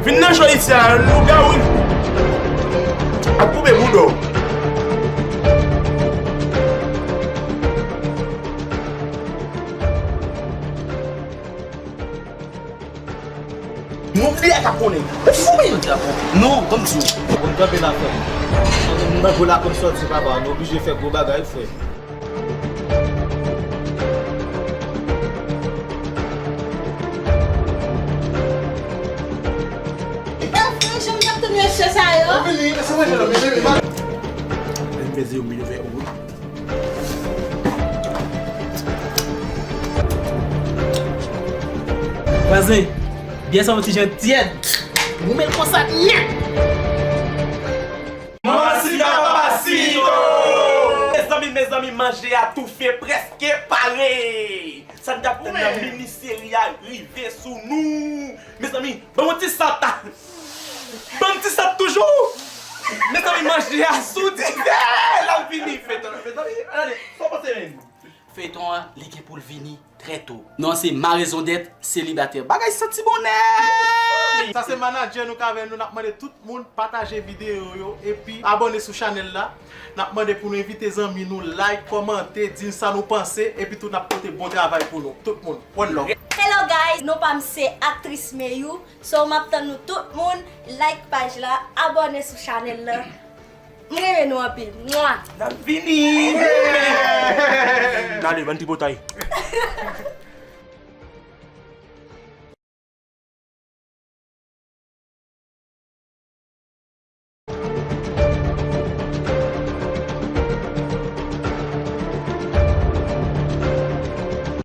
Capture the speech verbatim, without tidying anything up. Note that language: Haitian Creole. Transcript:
Vin nan cho isi a, lougawou ap koupe bouda w. Nou bliye ka konnen. Ou fou, men! Non, ban m di w. Bon, kanpe la, frè m. Nou nan gwo lakòz sòti, papa. Nou oblije fè gwo bagay, frè. Frè, jan m t ap tann mesye sa yo. Vini, mesye, mwen, vini, vini. Vin peze yon milyon vè ou. Vwazen, byè sa yon ti jan tyèd. Goumen l konsa nèt. Manman Sita, papa Sito! Mezanmi, mezanmi, manje a toufe, prèske pare. Sa n t ap tann nan mini seri a rive sou nou. Mezanmi, ban m yon ti sat. Ban m ti sat toujou. Mezanmi, manje a sou diven. L ap vini, feyton. Mezanmi, gade, sa w panse menm? Feyton an, li gen pou l vini trè to. Non, se Ma raison d'être célibataire. Bagay santi bon nèt! Sa se manadjè nou k avè nou. N ap mande tout moun pataje videyo yo epi abòne sou chanèl la. N ap mande pou nou envite zanmi nou, like, kòmante, di n sa nou panse, epi tou n ap pote bon travay pou nou. Tout moun, one love. Hello guys, non pa m se aktris Meyou. So, m ap tann nou tout moun, like paj la, abòne sou chanèl la. M renmen nou anpil. Mwa! N ap vini! N ale, bann tripotay.